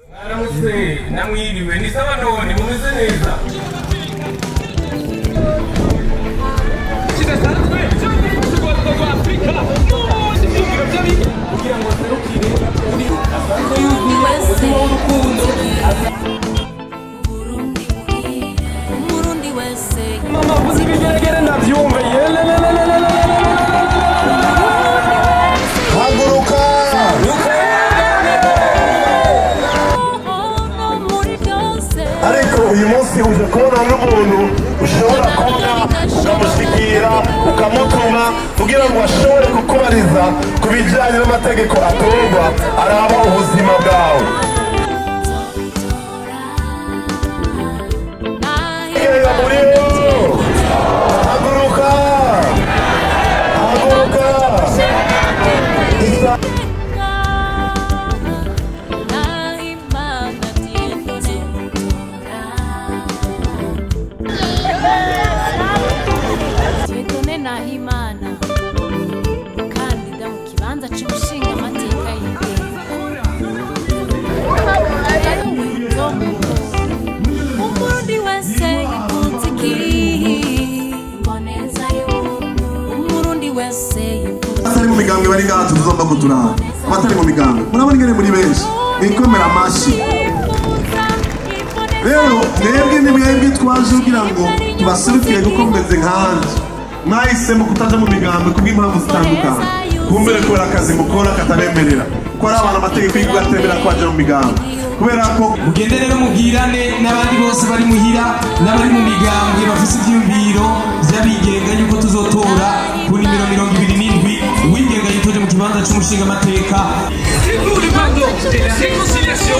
Mwaramutse namwiriwe ni sawa none mumeze neza. Kidasanzwe cyo rwa Afrika n'ubundi byumviro by'abiga kugira ngo serukire uri asanzwe yuzuye umutima w'urukundo. Umurundi wese Mama vuze ibigeregere ndavyumve. Haguruka. No muri byose. Ariko uyu munsi uje kubona n'umuntu ushobora kubona ukamushikira ukamutuma kugira ngo ashobore kukubariza ku bijyanye n'amategeko atorwa araba ubuzima bwawe. Gera muri bo. Haguruka, haguruka. Isa- Nahimana Dieudonné. Dieudonné Nahimana, umukandida mu kibanza c'ubushingamateka yigenga. Yewe nzomutora. Umurundi wese yifuza iki? Mboneza y'ubuntu. Umurundi wese yifuza Abatari mu migambwe bari ngaha tuzomba kuturaba. Abatari mu migambwe murabona ingene muri benshi mwikomera amashi. Rero mwebwe ni mwebwe twaje kugira ngo tubaserukire kuko mumeze nkanje mwahisemo kutaja mu migambwe kubw'impamvu zitandukanye, kumbere kubera akazi mukora katabemerera, ko ari abantu amategeko y'igihugu atemera ko baja mu migambwe, kubera ko Mugende rero mubwirane n'abandi bose bari muhira n'abari mu migambwe bafise ivyiyumviro vy'abigenga yuko tuzotora ku nimero 27 uwigenga yitoje mu kibanza c'umushingamateka. C'est pour le pardon et la réconciliation.